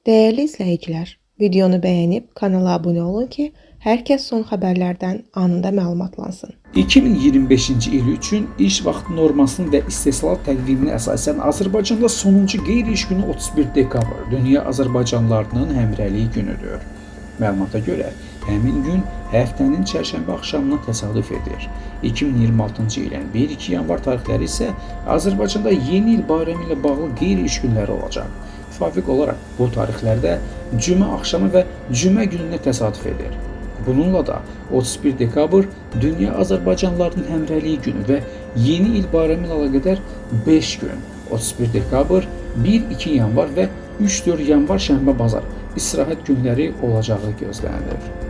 Dəyərli izləyicilər, videonu bəyənib kanala abunə olun ki, hər kəs son xəbərlərdən anında məlumatlansın. 2025-ci il üçün iş vaxtı normasının və istehsalat təqviminə əsasən Azərbaycanda sonuncu qeyri-iş günü 31 dekabr, Dünya Azərbaycanlılarının Həmrəyliyi günüdür. Məlumata görə, həmin gün həftənin çərşənbə axşamına təsadüf edir. 2026-cı ilin 1-2 yanvar tarixləri isə Azərbaycanda yeni il bayramı ilə bağlı qeyri-iş günləri olacaq. Müvafiq olaraq bu tarixlərdə cümə axşamı və cümə gününə təsadüf edir. Bununla da 31 dekabr Dünya Azərbaycanlılarının Həmrəyliyi günü və yeni il bayramı ilə əlaqədar 5 gün 31 dekabr, 1-2 yanvar və 3-4 yanvar şənbə bazar istirahət günləri olacağı gözlənilir.